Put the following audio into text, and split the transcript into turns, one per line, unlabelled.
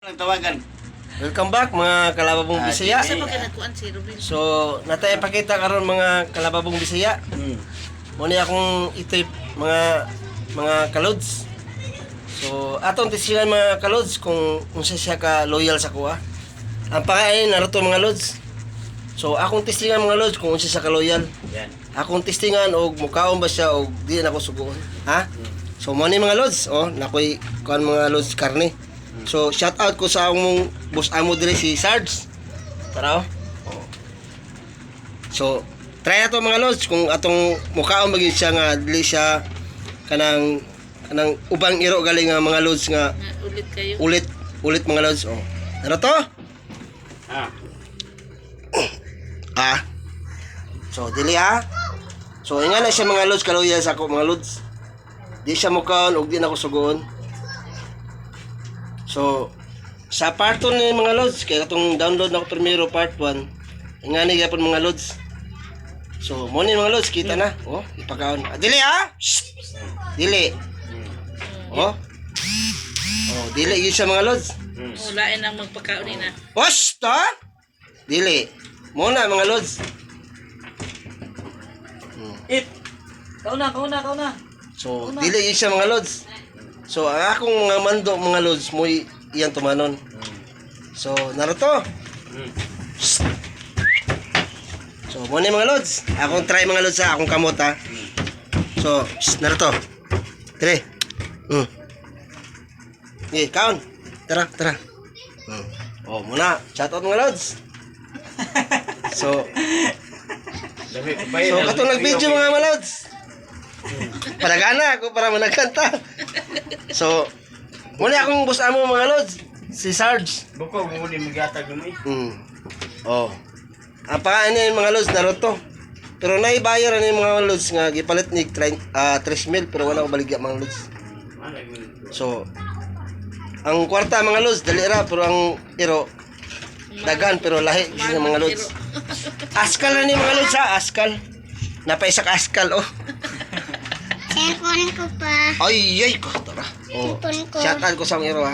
Ang tawagan.
Welcome back, mga kalababong
Ah,
Bisaya.
sige.
Sa pagka nagkuan si Ruben.
So, natay pakita karon, mga kalababong Bisaya. Muna akong ito'y mga kalods. So, atong tisilan, mga kalods, kung unsa siya ka loyal sa kuha. Ang pakain naruto, mga lods. So, akong testingan, mga lods, kung unsa siya ka loyal.
Yan.
Akong testingan og mukaon ba siya og di na ako suguon. Ha? So mo ni, mga lods, oh, nakoy kuan, mga lods, karne. So shout out ko sa akong boss amo dire, si Sarge. Tara oh. Oh. So try na to, mga lods, kung atong mukaon ba gyud siya nga dili siya kanang ubang iro galing nga, mga lods, nga
Nga, ulit kayo.
Ulit ulit, mga lods, oh. Ano to?
Ah.
Ah. So dili ha. So inga na siya, mga lods, kaluya sa ako, mga lods. Di siya mukaon ug di na ako sugoon. So sa part 2 ni, mga lods, kaya katong download na ko primero part 1. Inga ni gyapon, mga lods. So mo ni, mga lods, kita na. Oh, ipakaon. Ah, dili ha. Shh! Dili. Oh. Oh, dili gyud siya, mga lods.
Walain ang magpakaon ni na.
Basta! Dili. Muna, mga lods.
It. Kauna, kauna, kauna.
So, dili yun siya, mga lods. So, ang akong mga mando, mga lods, mo'y iyang tumanon. So, naruto. So, muna yung mga lods. Akong try, mga lods, sa akong kamot ha. So, shh, naruto. Tre. Eh, kaon. Tara, tara. Oh, muna. Shout out, mga lods. So,
Dami pa ba
so katong nag-video, mga malods. Palagana ako para managkanta. So, muna akong boss amo, mga lods, si Sarge.
Buko mo ni magatag mo eh.
Oh. Ang pangalan niya yung mga lods, Naruto. Pero naibayar na yung mga lods nga gipalit ni 3 mil pero wala ko baligya, mga lods.
Malay mo.
So, ang kwarta, mga lods, dali ra, pero ang iro dagan pero lahi siya, mga lods. Askal na ni, mga lods, ha, askal. Napaisa ka askal oh.
Cellphone ko pa.
Ay, ay, ko, tara. Oh.
Cellphone ko.
Shout out ko sa akong iro, ha.